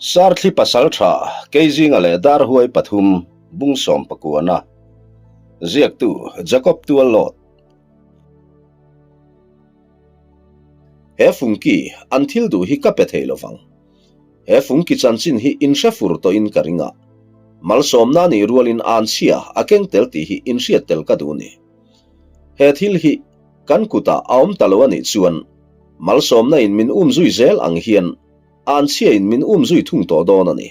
Sarthli pasaltha Keizinga leh Darhuai pathum Bungsawm pakuana Ziaktu Jacob Tuallawt He fungki an thil duh hi ka pe thei lovang. He fungki chanchin hi in hre fur tawhin ka ring a. Malsawmna nih rualin anchhia a keng tel tih hi in hriat tel ka duh ni. He thil hi kan kutah a awm ta lo a nih chuan malsawmna in min um zui zel ang hian anchhia in min um zui thung tawh dawn a ni.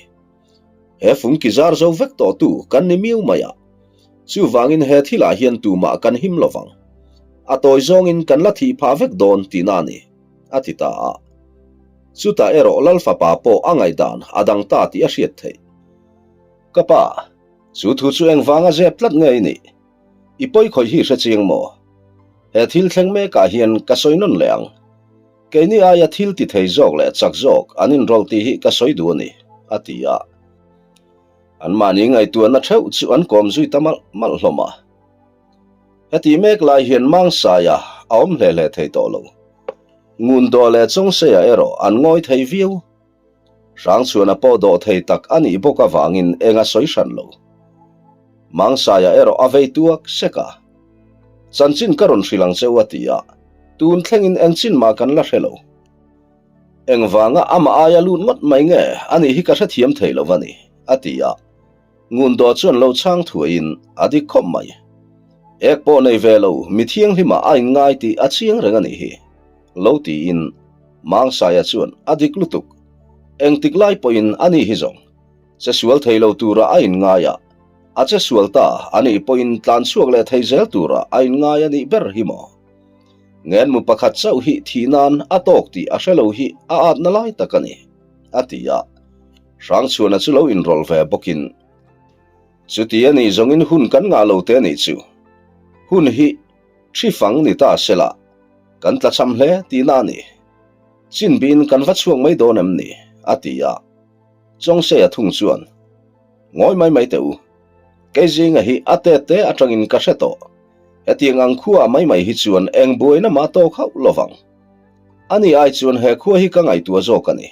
He fungki zar zo vek tawh tu kan ni miu mai a. Chuvangin he thilah hian tumah kan him lovang. A tawi zawngin kan la thih phah vek dawn tihna a ni, a ti ta a. Chutah erawh Lal fapa pawh a ngaihdan a dang ta tih a hriat theih. Ka pa, chu thu chu engvanga zep tlat nge i nih? I pawi khawih hi hre chiang maw? He thil thleng mekah hian ka sawi nawn leh ang. Keini aia thil ti thei zawk leh chak zawk an inrawlh tih hi ka sawi duh a ni, a ti a. Anmahni ngaihtuahna theuh chu an kawm zui ta malh malh hlawm a. Heti mek lai hian Mangsaia a awm hle hle thei tawh lo. Ngundawh leh Chawngseia erawh an ngawi thei viau. Hrangchhuana pawh dawh thei tak a nih bawk avangin eng a sawi hran lo. Mangsaia erawh a vei tuak sek a. Chanchin ka rawn hrilh ang che u a ti a, tun thlengin eng chin mah kan la hre lo. Engvanga amah aia lut ngawt mai nge a nih hi ka hrethiam thei lo va ni, a ti a. Ngundawh chuan lo chhang thuaiin a dik khawp mai. Ek pawh nei ve lo, mi thianghlimah a inngai tih a chiang reng a nih hi, lo tiin Mangsaia chuan a dik lutuk. Engtik lai pawhin a ni hi zawng. Che sual thei lo tura a inngai a, a che sual ta a nih pawhin tlan chhuak leh thei zel tura a inngai a nih ber hi maw? Ngenmu pakhat chauh hi thih nan a tawk tih a hre lo hi a atna lai tak a ni, a ti a. Hrangchhuana chu lo inrawlh ve bawkin, Chuti a nih zawngin hun kan ngah lo te a nih chu. Hun hi Hri fang ni ta se la, kan tlachham hle tihna a ni. Chinbiin kan va chhuak mai dawn em ni? a ti a. Chawngseia thung chuan, Ngawi mai mai teh u. Kei zinga hi a tet te atangin ka hre tawh. Hetiang ang khua mai mai hi chuan eng buaina mah tawk hauh lovang. Ani ai chuan he khua hi ka ngaihtuah zawk a ni.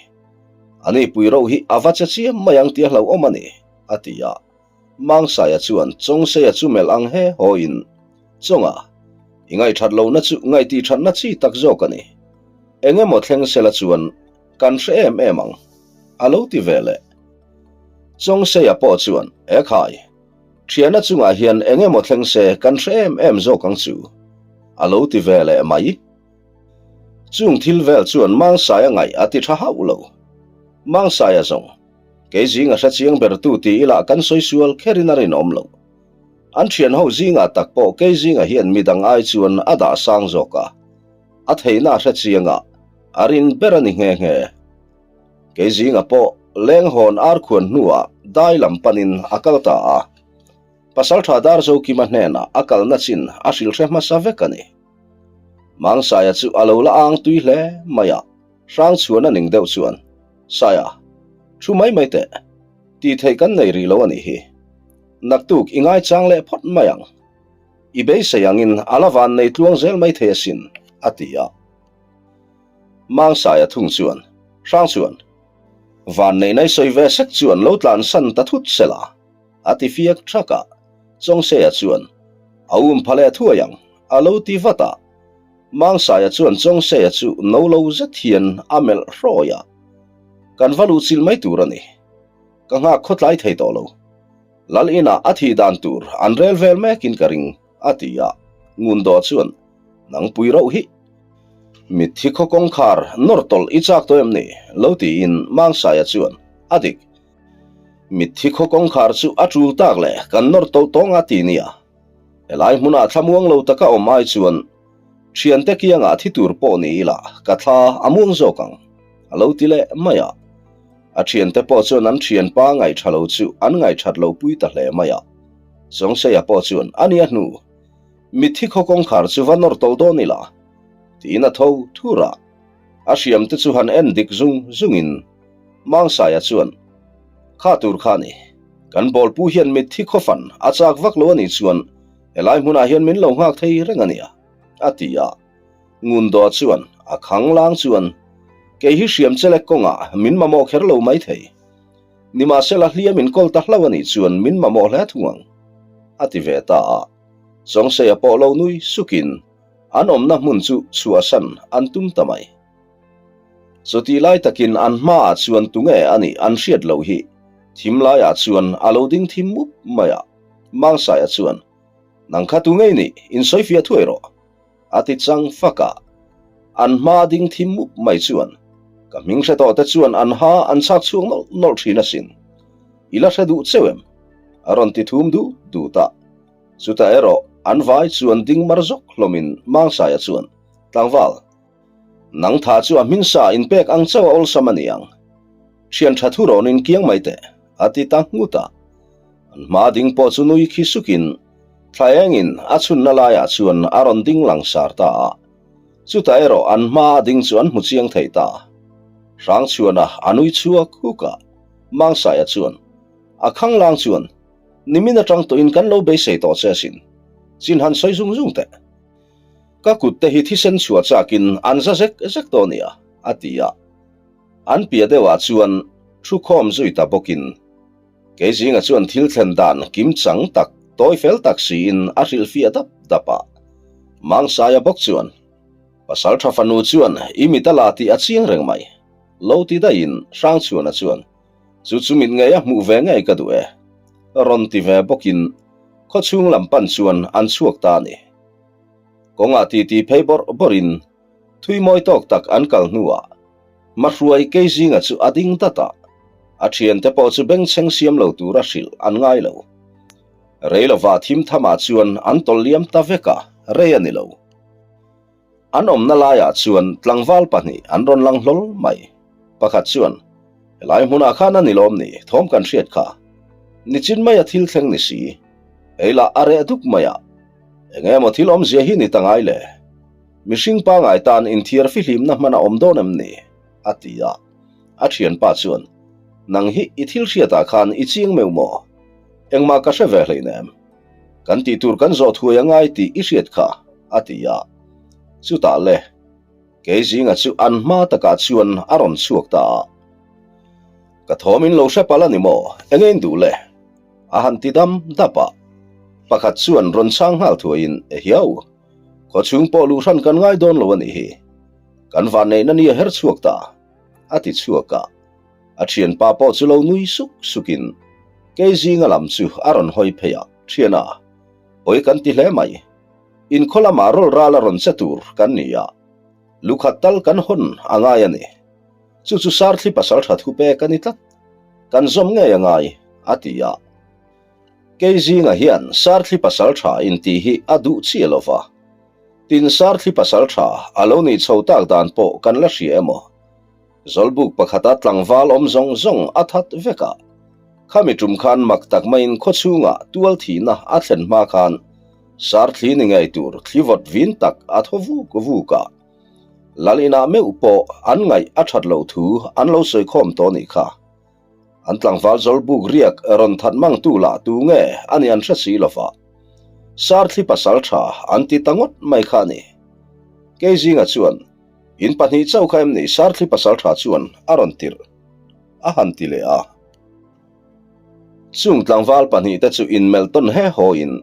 Ani pui ro hi a va che chiam mai ang tih a hlauhawm a ni, a ti a. Mangsaia chuan Chawngseia chu melh ang he hawiin, Chawnga, i ngaihthat lohna chu ngaihtih thatna chi tak zawk a ni. Eng emaw thleng sela chuan kan hre em em ang, a lo ti ve leh. Chawngseia pawh chuan, E khai, thiana chungah hian eng emaw thleng se kan hre em em zawk ang chu, a lo ti ve leh mai. Chung thil vel chuan Mangsaia ngaih a ti tha hauh lo. Mangsaia zawng. Kei zinga hre chiang ber tu ti ila kan sawi sual kherin a rinawm lo. An thian ho zingah tak pawh kei zinga hian midang ai chuan a dah sang zawk a, a theihna a hre chiang a, a rin ber a ni nghe nghe. Kei zinga pawh leng hawn ar khuan hnuah dai lam panin a kal ta a, Pasaltha Darzokima hnenah a kalna chin a hrilh hre hmasa vek a ni. Mangsaia chu a lo la ang tui hle mai a, Hrangchhuan a ning deuh chuan, Saia, thu mai mai teh, tih theih kan nei rih lo a nih hi. Naktuk i ngaichang leh phawt mai ang. I beisei angin a la van nei tluang zel mai thei asin, a ti a. Mangsaia thung chuan, Hrangchhuan, van nei nai sawi ve sek chuan lo tlansan ta thut sela, a ti fiak thak a. Chawngseia chuan, A um pha leh thuai ang, a lo ti vat a. Mangsaia chuan Chawngseia chu no lo zet hian a melh hrawi a, Kan va luh chilh mai tur a ni. Ka nghak khawtlai thei tawh lo. Lal inah a thih dan tur an rel vel mekin ka ring, a ti a. Ngundawh chuan, Nangpui rauh hi. Mitthi khaw kawngkhar nawr tawlh i chak tawh em ni? lo tiin Mangsaia chuan, A dik. Mitthi khaw kawngkhar chu a tul tak leh kan nawr tawlh tawng a ti nia. Helai hmunah thlamuang lo taka awm ai chuan thiante kiangah thi tur pawh ni ila ka thla a muang zawk ang, a lo ti leh mai a. A thiante pawh chuan an thianpa ngaihtha lo chu an ngaihthat lo pui ta hle mai a. Chawngseia pawh chuan a nia hnu, mitthi khaw kawngkhar chu va nawr tawlh dawn ila, tiin a tho thur a. A hriamte chu han en dik zung zungin Mangsaia chuan, Kha tur kha ni. Kan bawlpu hian mitthi khawfan a chak vak lo a nih chuan helai hmunah hian min lo nghak thei reng a nia, a ti a. Ngundawh chuan a khang lang chuan, Kei hi hriam chelek kawngah min mamawh kher lo mai thei. Nimahsela hliam in kawl ta hlauh a nih chuan min mamawh hle thung ang, a ti ve ta a. Chawngseia pawh lo nui sukin an awmna hmun chu chhuahsan an tum ta mai. Chutih lai takin an hmaah chuan tunge a nih an hriat loh hi thim laiah chuan a lo ding thim mup mai a. Mangsaia chuan, Nang kha tunge i nih? Insawifiah thuai rawh. A ti chang fak a, an hma ding thim mup mai chuan ka hming hre tawh te chuan an ha an chhak chhuak nawlh nawlh thin asin. I la hre duh cheu em? A rawn ti thum dut dut a. Chutah erawh an vai chuan ding mar zawk hlawmin Mangsaia chuan, Tlangval, nang tha chu a hmin sa inpek ang chauh a awlsam a ni ang. Thian tha thu rawnin kiang mai teh, a ti ta nghut a. An hma ding pawh chu nui khi sukin thla engin a chhunna laiah chuan a rawn ding langsar ta a. Chutah erawh an hma a ding chu an hmu chiang thei ta. Hrangchhuana a nui chhuak huk a, Mangsaia chuan, A khanglang chuan, Nimin atang tawhin kan lo beisei tawh che asin. Chin han sawi zung zung teh. Ka kut te hi thisen chhuah chakin an za zek zek tawh nia, a ti a. An piah deuhah chuan thu khawm zui ta bawkin Kei zinga chuan thil thlen dan kim chang tak, tawi fel tak siin a hrilhfiah dap dap a. Mangsaia bawk chuan, Pasal tha fanu chuan i mit a la tih a chiang reng mai. Lo ti daihin Hrangchhuana chuan, Chu chu mit ngei a hmuh ve ngei ka duh e. Rawn ti ve bawkin khawchhung lam pan chuan an chhuak ta a ni. Kawngah titi phei bawrh bawrhin thui mawi tawk tak an kal hnuah Mahruai kei zinga chu a ding dat a, a thiante pawh chu bengchheng siam lo tura hrilh an ngai lo. Rei lova thim thamah chuan an tawlh liam ta vek a, rei a ni lo. An awmna laiah chuan tlangval pahnih an rawn lang hlawl mai. Pakhat chuan, Helai hmunah khan a ni lawm ni, thawm kan hriat kha. Nichin maia thil thleng ni si. Hei lah a reh duk mai a. Eng emaw thil awmzia hi ni ta ngai le. Mihring pangai tan inthiar fihlimna hman a awm dawn em ni? a ti a. A thianpa chuan, Nang hi i thil hriatah khan i chiang meuh maw? Engmah ka hre ve hleinem. Kan tih tur kan zawh thuai a ngai tih i hriat kha, a ti a. Chutah le, kei zinga chu an hma takah chuan a rawn chhuak ta a. Ka thawm in lo hre palh a ni maw? Enge in duh le? A han ti dam dap a. Pakhat chuan rawn chhang nghal thuaiin, Ehiau! Khawchhung pawh luh hran kan ngai dawn lo a nih hi. Kan vanneihna ni a her chhuak ta, a ti chhuak a. A thianpa pawh chu lo nui suk sukin kei zinga lam chu a rawn hawi phei a, Thiana, pawi kan ti hle mai. In khaw lamah rawl ral a rawn che tur kan ni a, lukhat tal kan hawn a ngai a ni. Chu chu Sarthli pasal tha thu pek a ni tlat. Kan zawm ngei a ngai, a ti a. Kei zinga hian Sarthli pasal tha intih hi a duh chiah lo va. Tin Sarthli pasal tha a lo nih chho tak dan pawh kan la hria emaw? Zawlbuk pakhata tlangval awm zawng zawng a that vek a. Khami tum khan mak tak maiin khawchhungah tual thihna a thlen hma khan Sarthli ni ngei tur thli vawt vin tak a thaw vuk vuk a. Lal inah meuh pawh an ngaih a that loh thu an lo sawikhawm tawh nih kha. An tlangval zawlbuk riak rawn that mangtu lah tu nge a ni an hre si lo va. Sarthli pasal tha an ti ta ngawt mai kha a ni. Kei zinga chuan, In pahnih chauh kha em ni Sarthli pasal tha chuan a rawn tirh a han ti leh a. Chung tlangval pahnihte chu inmelh tawn he hawiin,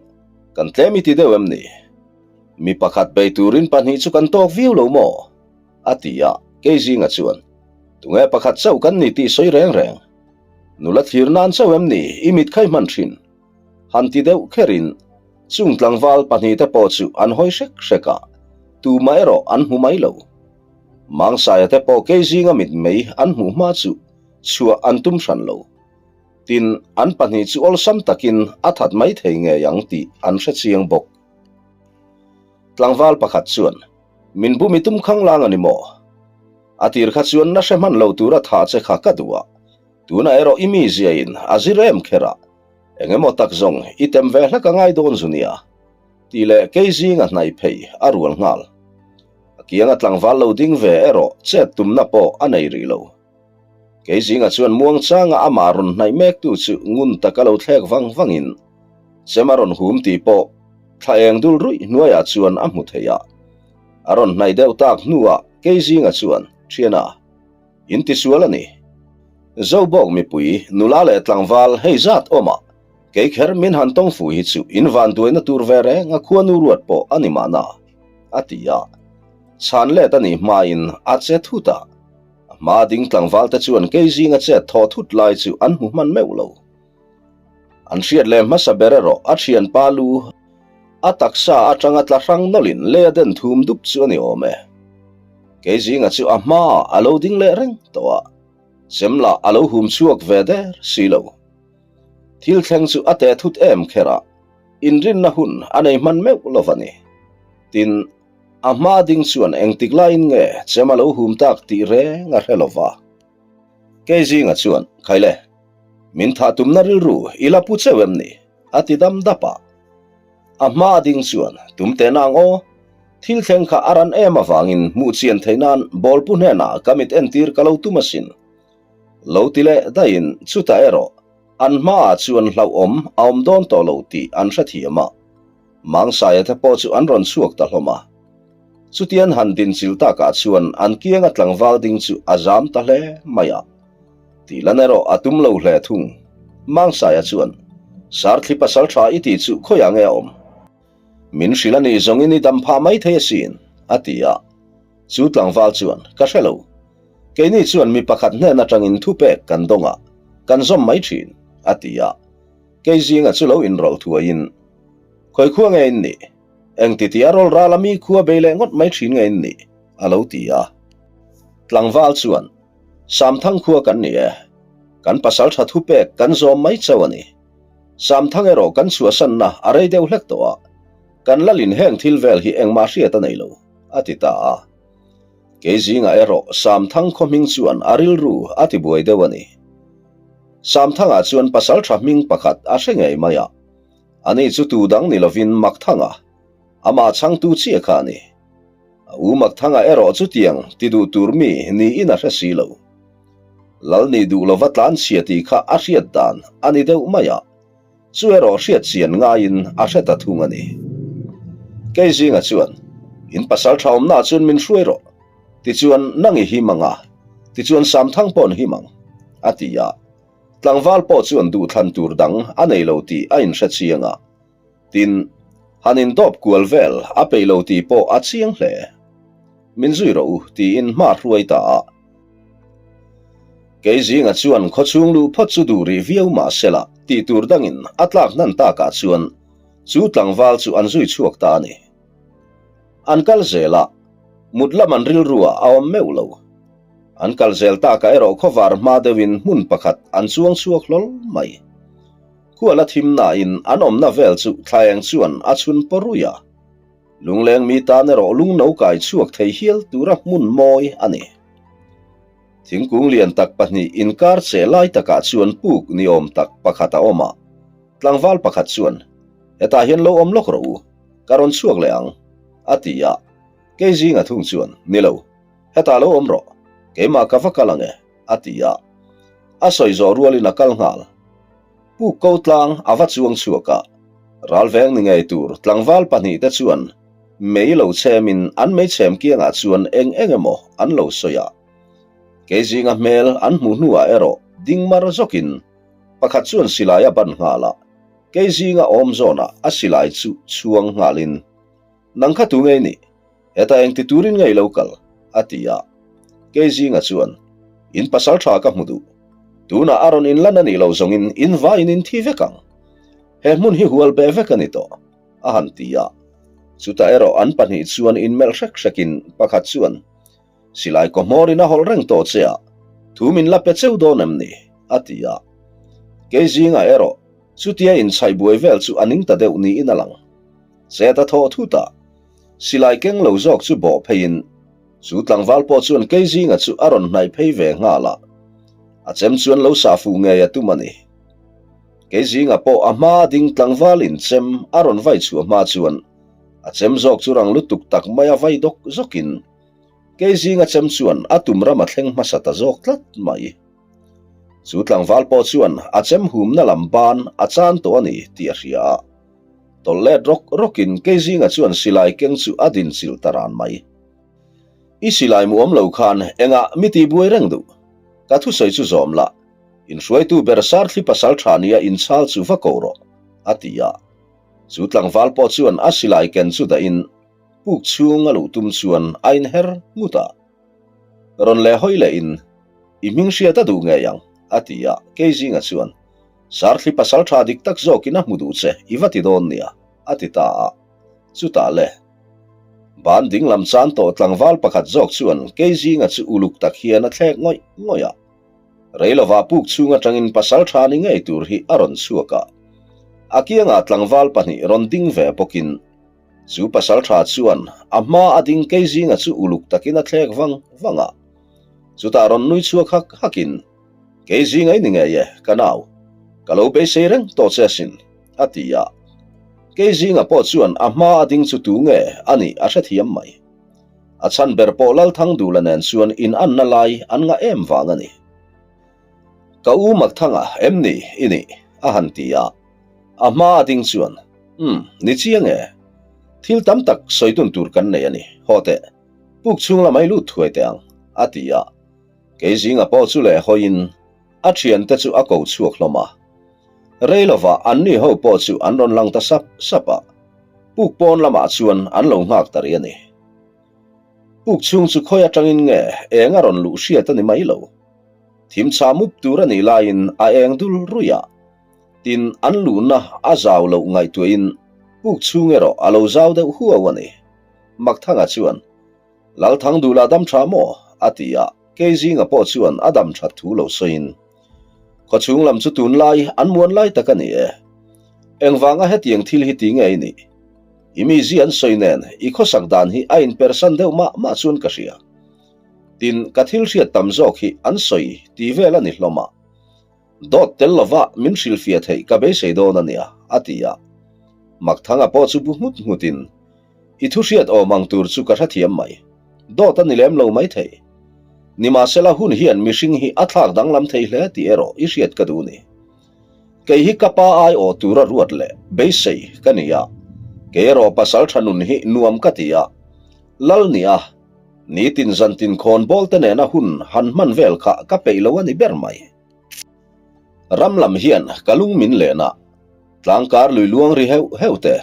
Kan tlem i ti deuh em ni? Mi pakhat bei turin pahnih chu kan tawk viau lo maw? A ti a, kei zinga chuan, Tunge pakhat chauh kan ni tih sawi reng reng. Nula thlir nan chauh em ni i mit khai hman thin? Han ti deuh kherin chung tlangval pahnihte pawh chu an hawi hrek hrek a, tumah erawh an hmu mai lo. Mangsaia te pawh kei zinga mit mei an hmuh hma chu chhuah an tum hran lo. Tin, an pahnih chu awlsam takin a that mai thei ngei ang tih an hre chiang bawk. Tlangval pakhat chuan, Min bum i tum khanglang a ni maw? A tir kha chuan na hre hman lo tura tha che kha ka duh a, tunah erawh i miziain a zir em kher a, eng emaw tak zawng i tem ve hlek a ngai dawn zu nia, tih leh kei zinga hnaih phei a rual nghal. A kianga tlangval lo ding ve erawh chet tumna pawh a nei rih lo. Kei zinga chuan muangchanga amah rawn hnaih mektu chu ngun taka lo thlek vang vangin chem a rawn hum tih pawh thla eng dul ruih hnuaiah chuan a hmu thei a. A rawn hnaih deuh tak hnuah kei zinga chuan, Thiana, in tisual a ni. Zobawk mipui, nula leh tlangval hei zat awm a, kei kher min han tawng fu hi chu in vanduaina tur ve reng a khuanu ruat pawh a ni mahna, a ti a. Chhan let a nih hmain a che thut a, a hmaa ding tlangval te chuan kei zinga chet thaw thut lai chu an hmu hman meuh lo. An hriat leh hmasa ber erawh a thianpa lu a taksa atanga tla hrang nawlhin lei a den thum dup chu a ni awm e. Kei zinga chu a hmaah a lo ding leh reng tawh a, chem lah a lo hum chhuak ve der si lo. Thil thleng chu a teh thut em kher a, inrinna hun a nei hman meuh lo va ni. Tin, a hmaa ding chuan engtik laiin nge chem a lo hum tak tih reng a hre lo va. Kei zinga chuan, Khaile, min thah tumna rilru i la pu cheu em ni? a ti dam dap a. A hma a ding chuan, Tum teh nang aw, thil thleng kha a ran em avangin hmuh chian theih nan bawlpu hnenah ka mit entir ka lo tum asin. Lo ti leh daihin chutah erawh an hmaah chuan hlauhawm a awm dawn tawh lo tih an hrethiam a. Mangsaia te pawh chu an rawn chhuak ta hlawm a. Chutian han dinchil takah chuan an kianga tlangval ding chu a zam ta hle mai a. Tih lan erawh a tum lo hle thung. Mangsaia chuan, Sarthli pasal tha i tih chu khawiah nge a awm? Min hrilh a nih zawngin i dam phah mai thei asin, a ti a. Chu tlangval chuan, Ka hre lo. Keini chuan mi pakhat hnen atangin thupek kan dawng a, kan zawm mai thin, a ti a. Kei zinga chu lo inrawlh thuaiin, Khawi khua nge in nih? Eng ti tia rawl ral a mi khua bei leh ngawt mai thin nge in nih? a lo ti a. Tlangval chuan, Samthang khua kan ni e. Kan pasal tha thupek kan zawm mai chauh a ni. Samthang erawh kan chhuahsanna a rei deuh hlek tawh a, kan lalin heng thil vel hi engmah hriat a nei lo, a ti ta a. Kei zingah erawh Samthang khaw hming chuan a rilru a ti buai deuh a ni. Samthangah chuan pasal tha hming pakhat a hre ngei mai a. Ani chu tu dang ni lovin Makthanga, amah chhangtu chiah kha a ni. A u Makthanga erawh chutiang ti duh tur mi niin a hre si lo. Lal nih duh lova tlanchhia tih kha a hriat dan a ni deuh mai a, chu erawh hriat chian ngaiin a hre ta thung a ni. Kei zinga chuan, In pasal tha awmnaah chuan min hruai rawh, tichuan nang i him ang a, tichuan Samthang pawh an him ang, a ti a. Tlangval pawh chuan duhthlan tur dang a nei lo tih a inhre chiang a, tin, han indawp kual vel a peih lo tih pawh a chiang hle. Min zui rawh u tiin hma hruai ta a. Kei zinga chuan khawchhung luh phawt chu duh rih viau mah sela tih tur dangin a tlak hnan takah chuan chu tlangval chu an zui chhuak ta a ni. An kal zel a, mut lam an rilruah a awm meuh lo. An kal zel takah erawh khawvar hma deuhin hmun pakhat an chuang chhuak hlawl mai. Khuala thimnain an awmna vel chu thlaeng chuan a chhun paw ruih a. Lungleng mi tan erawh lungno kai chhuak thei hial tura hmun mawi a ni. Thingkung lian tak pahnih inkar che lai takah chuan puk ni awm tak pakhat a awm a. Tlangval pakhat chuan, Hetah hian lo awm lawk rawh u, ka rawn chhuak leh ang, a ti a. Kei zinga thung chuan, Ni lo. Hetah lo awm rawh, keimah ka va kal ang e, a ti a. A sawi zawh rualin a kal nghal. Puk ko tlang a va chuang chhuak a, ralveng ni ngei tur tlangval pahnihte chuan mei lo chhemin an meichhem kiangah chuan eng eng emaw an lo sawi a. Kei zinga hmel an hmuh hnuah erawh ding mar zawkin pakhat chuan silai a ban nghal a, kei zinga awm zawnah a silai chu chhuang nghalin, Nang kha tu ngei nih? Heta engti turin nge i lo kal? a ti a. Kei zinga chuan, In pasal tha ka hmu duh. Tunah a rawn inlan a nih loh zawngin in vaiin in thi vek ang. He hmun hi hual beh vek a ni tawh, a han ti a. Chutah erawh an pahnih chuan inmelh hrek hrekin pakhat chuan, Silai kaw hmawrin a hawlh reng tawh che a, thu min la pe cheu dawn em ni? a ti a. Kei zinga erawh chutia inchhaih buai vel chu a ning ta deuh niin a lang. Chet a thawh thut a. Silai keng lo zawk chu bawh pheiin chu tlangval pawh chuan kei zinga chu a rawn hnaih phei ve nghal a, a chem chuan lo sah fuh ngei a tum a ni. Kei zinga pawh a hma ding tlangval in chem a rawn vai chhuah hma chuan a chem zawk chu rang lutuk tak mai a vai dawk zawkin kei zinga chem chuan a tum ram a thleng hmasa ta zawk tlat mai. Chu tlangval pawh chuan a chem humna lam ban a chan tawh a ni tih a hria a. Tawlh let rawk rawkin kei zinga chuan silai keng chu a din chilh ta ran mai. I silai mu awm lo khan engah mi tih buai reng duh? Ka thusawi chu zawm la. Inhruaitu ber Sarthli pasal tha nia inchhal chu va ko rawh, a ti a. Chu tlangval pawh chuan a silai ken chu dahin puk chhung a luh tum chuan a inher nghut a. Rawn leh hawi lehin, I hming hriat a duh ngei ang, a ti a. Keizinga chuan, Sarthli pasal tha dik tak zawkin a hmu duh che, i va ti dawn nia, a ti ta a. Chutah le, ban dinglam chan tawh tlangval pakhat zawk chuan Keizinga chu uluk tak hian a thlek ngawih ngawih a. Rei lovah puk chhung atangin pasal tha ni ngei tur hi a rawn chhuak a. A kiangah tlangval pahnih rawn ding ve bawkin chu pasal tha chuan a hma a ding Keizinga chu uluk takin a thlek vang vang a. Chutah rawn nui chhuak hak hakin, Keizinga i ni ngei e, ka nau. Ka lo beisei reng tawh che asin, a ti a. Keizinga pawh chuan a hma a ding chu tu nge a nih a hrethiam mai. A chhan ber pawh Lalthangdula nen chuan in anna lai an ngah em vang a ni. Ka u Makthanga em ni i nih? a han ti a. A hma a ding chuan, Umm, ni chiang e. Thil tam tak sawi dun tur kan nei a ni, haw teh. Puk chhung lamah i lut thuai teh ang, a ti a. Kei zinga pawh chu leh hawiin a thiante chu a ko chhuak hlawm a. Rei lovah anni ho pawh chu an rawn lang ta sap sap a, puk pawn lamah chuan an lo nghak ta rih a ni. Puk chhung chu khawi atangin nge eng a rawn luh hriat a ni mai lo. Thim chhah mup tur a nih laiin a eng dul ruih a, tin an luhna a zau loh ngaihtuahin puk chhung erawh a lo zau deuh huau a ni. Makthanga chuan, Lalthangdula dam tha maw? a ti a, Keizinga pawh chuan a dam that thu lo sawiin, Khawchhung lam chu tunlai an muan lai tak a ni e. Engvanga hetiang thil hi ti nge i nih? I mizi an sawi nen i khawsak dan hi a inpersan deuh mah mah chuan ka hria. Tin, ka thil hriat tam zawk hi an sawi ti vel a ni hlawm a. Dawt tel lova min hrilhfiah theih ka beisei dawn a nia, a ti a. Makthanga pawh chu bu nghut nghutin, I thu hriat awm ang tur chu ka hrethiam mai. Dawt a ni lem lo mai thei. Nimahsela hun hian mihring hi a thlak danglam thei hle tih erawh i hriat ka duh ni. Kei hi ka pa ai awh tura ruat leh beisei ka ni a, kei erawh pasal tha nun hi nuam ka ti a, lal ni a, nitin zantin khawnbawl te nena hun han hman vel kha ka peih lo a ni ber mai. Ram lam hian ka lung min len a, tlangkar lui luang ri heuh heuh te,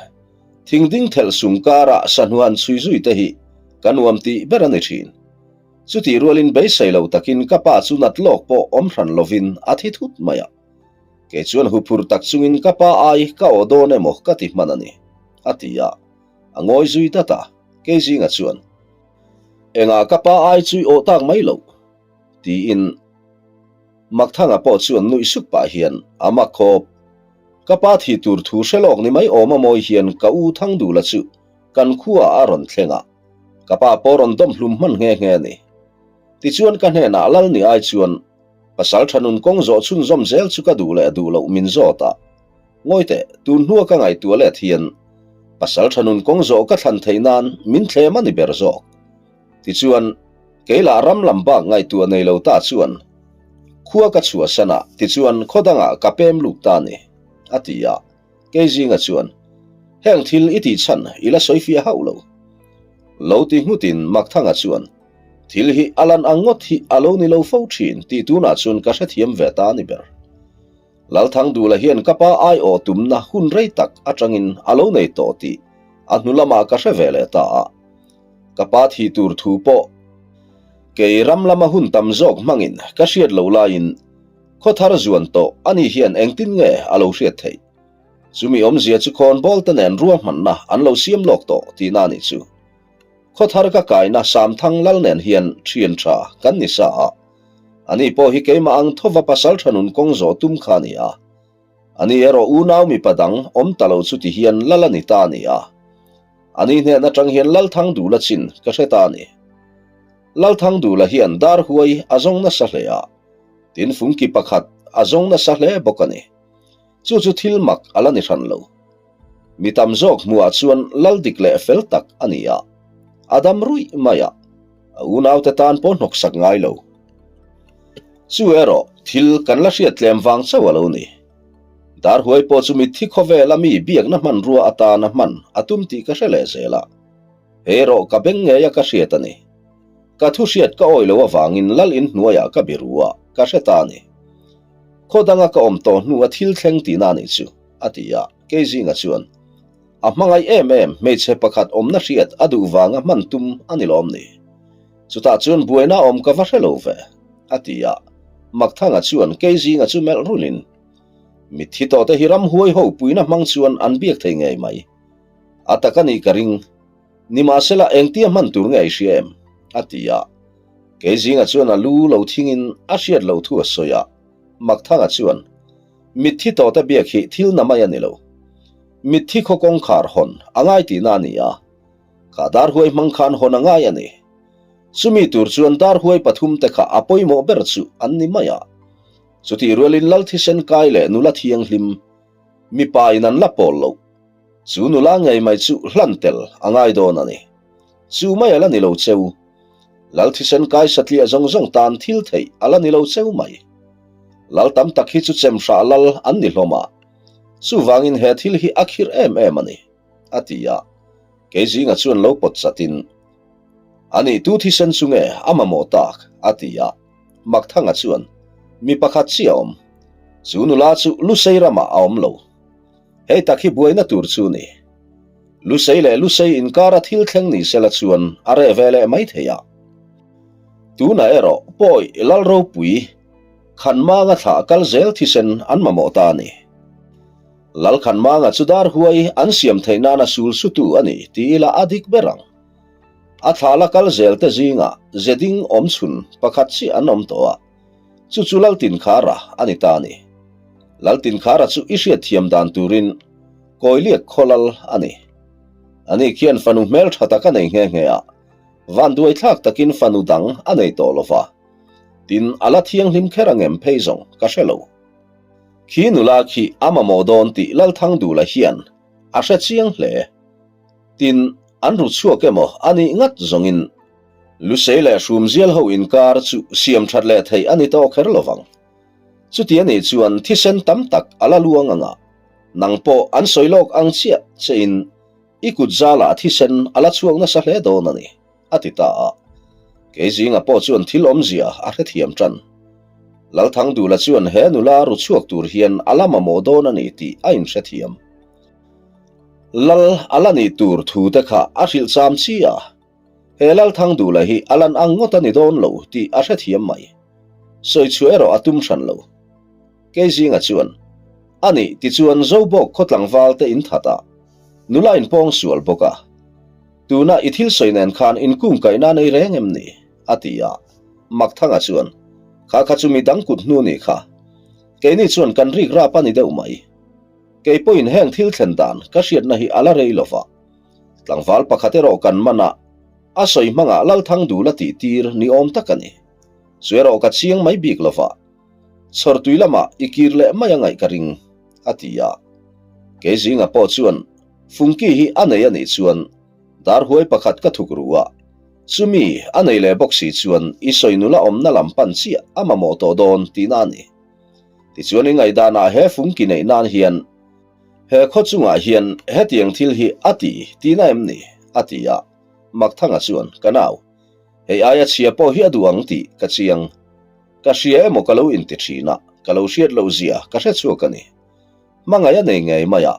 Thing ding thelh sung karah sahnuan chhui zui te hi ka nuam tih ber a ni thin. Chutih rualin beisei lo takin ka pa chu nat lawk pawh awm hran lovin a thi thut mai a. Kei chuan huphur tak chungin ka pa ai ka aw dawn emaw ka ti hman a ni, a ti a. A ngawi zui dat a, Keizinga chuan, Engah ka pa ai chu i aw tak mai loh? tiin Makthanga pawh chuan nuih suk pah hian a mak khawp. Ka pa thi tur thu hre lawk ni mai awm a mawi hian ka u Thangdula chu kan khuaah a rawn thleng a, ka pa pawh rawn dawm hlum hman nghe nghe a ni. Tichuan ka hnenah lal ni ai chuan pasal tha nun kawng zawh chhunzawm zel chu ka duh leh duh loh min zawt a, Ngawi teh, tun hnua ka ngaihtuah let hian pasal tha nun kawng zawh ka thlan theih nan min thlem a ni ber zawk. Tichuan, keilah ram lam bak ngaihtuah nei lo ta chuan khua ka chhuahsan a, tichuan khaw dangah ka pem lut ta a ni, a ti a. Keizinga chuan, Heng thil i tih chhan i la sawi fiah hauh lo. Lo ti nghutin Makthanga chuan, Thil hi a lan ang ngawt hi a lo ni lo fo thin tih tunah chuan ka hrethiam ve ta a ni ber. Lalthangdula hian ka pa aiawh tumna hun rei tak atangin a lo nei tawh tih a hnu lamah ka hre ve leh ta a. Ka pa thi tur thu pawh kei ram lama hun tam zawk hmangin ka hriat lo laiin khawthar zuan tawh ani hian engtin nge a lo hriat theih? Chumi awmzia chu khawnbawl te nen ruahmanna an lo siam lawk tawh tihna a nih chu. Khawthar ka kaina Samthang lal nen hian thian tha kan ni sa a. Ani pawh hi keimah ang thova pasal tha nun kawng zawh tum kha a ni a. Ani erawh unau mipa dang awm ta lo chu ti hian lal a ni ta a ni a. Ani hnen atang hian Lalthangdula chin ka hre ta a ni. Lalthangdula hian dar huai a zawng nasa hle a, tin fungki pakhat a zawng nasa hle bawk a ni. Chu chu thil mak a la ni hran lo. Mi tam zawk hmuhah chuan lal dik leh fel tak a ni a, a dam ruih mai a, a unaute tan pawh hnawksak ngai lo. Chu erawh thil kan la hriat tlem vang chauh a lo ni. Darhuai pawh chu mitthi khawvela mi biakna hmanrua atana hman a tum tih ka hre leh zel a, hei erawh ka beng ngeia ka hriat a ni. Ka thu hriat ka awih loh avangin lal in hnuaiah ka biru a, ka hre ta a ni. Khaw danga ka awm tawh hnu a thil thleng tihna a nih chu, a ti a. Keizinga chuan, A hmangaih em em, hmeichhe pakhat awmna hriat a duh vanga hman tum a ni lawm ni? Chutah chuan buaina awm ka va hre lo ve, a ti a. Makthanga chuan Keizinga chu melh rulin, Mitthi tawhte hi ramhuai ho puina hmang chuan an biak thei ngei mai. A tak a nih ka ring. Nimahsela engtia hman tur nge i hria em? a ti a. Keizinga chuan a lu lo thingin a hriat loh thu a sawi a. Makthanga chuan, Mitthi tawhte biak hi thil na mai a ni lo. Mitthi khaw kawngkhar hawn a ngai tihna a ni a. Kha darhuai hmang khan hawn a ngai a ni. Chumi tur chuan darhuai pathumte kha a pawimawh ber chu an ni mai a. Chutih rualin Lal thisen kai leh nula thianghlim mipa in an la pawl loh. Chu nula ngei mai chu hlan tel a ngai dawn a ni. Chu mai a la ni lo cheu. Lal thisen kai satliah zawng zawng tan thil theih a la ni lo cheu mai. Lal tam tak hi chu chem hrah lal an ni hlawm a. Chuvangin he thil hi a khirh em em a ni, a ti a. Keizinga chuan lo pawt chatin, A nih tu thisen chu nge a mamawh tak? a ti a. Makthanga chuan, Mi pakhat chiah a awm. Chu nula chu Lusei ramah a awm lo. Hei tak hi buaina tur chu ni. Lusei leh Lusei inkara thil thleng ni sela chuan a reh ve leh mai thei a. Tunah erawh pawi Lal ropui Khanmanga thlah kal zel thisen an mamawh ta a ni. Lal Khanmanga chu dar huai an siam theih nana sul sutu a ni ti ila a dik ber ang. A thlah la kal zel te zingah zeding awm chhun pakhat chiah an awm tawh a. Chu chu Laltinkhara a ni ta a ni. Laltinkhara chu i hriatthiam dan turin Kawiliak khawlal a ni. Ani khian fanu hmeltha tak a nei nghe nghe a, vanduai thlak takin fanu dang a nei tawh lo va. Tin, a la thianghlim kher angem phei zawng ka hre lo. Khi nula khi a mamawh dawn tih Lalthangdula hian a hre chiang hle. Tin, an ru chhuak emaw a nih ngat zawngin Lusei leh Hrumzial ho inkar chu siam that leh theih a ni tawh kher lo vang. Chuti a nih chuan thisen tam tak a la luang ang a, nang pawh an sawi lawk ang chiah che in i kut zalah thisen a la chhuak nasa hle dawn a ni, a ti ta a. Keizinga pawh chuan thil awmzia a hrethiam tan. Lalthangdula chuan he nula ru chhuak tur hian a la mamawh dawn a ni tih a inhrethiam. Lal a la nih tur thu te kha a hrilh cham chi a. He Lalthangdula hi a lan ang ngawt a ni dawn lo tih a hrethiam mai. Sawi chhuah erawh a tum hran lo. Keizinga chuan, A nih tichuan Zobawk khaw tlangval te in that a, nula in pawng sual bawk a. Tuna i thil sawi nen khan inkungkaihna nei reng em ni? a ti a. Makthanga chuan, Kha kha chu midang kut hnu ni kha. Keini chuan kan rik rap a ni deuh mai. Kei pawhin heng thil thlen dan ka hriatna hi a la rei lo va. Tlangval pakhat erawh kan man a, a sawi hmangah Lalthangdula tih tir ni awm tak a ni. Chu erawh ka chiang mai bik lo va, chhawrtui lamah i kir leh mai a ngaih ka ring, a ti a. Keizinga pawh chuan Fungki hi a nei a nih chuan darhuai pakhat ka thuk ru a, chumi a nei leh bawk si chuan i sawi nula awmna lam pan chiah a mamawh tawh dawn tihna a ni. Tichuan i ngaihdanah he Fungki neih nan hian He khaw chungah hian hetiang thil hi a ti tihna em ni? a ti a. Makthanga chuan, Ka nau, hei aia chhia pawh hi a duh ang tih ka chiang. Ka hria emaw ka lo inti thin a, ka lo hriat loh zia ka hre chhuak a ni. Hmangaih a nei ngei mai a,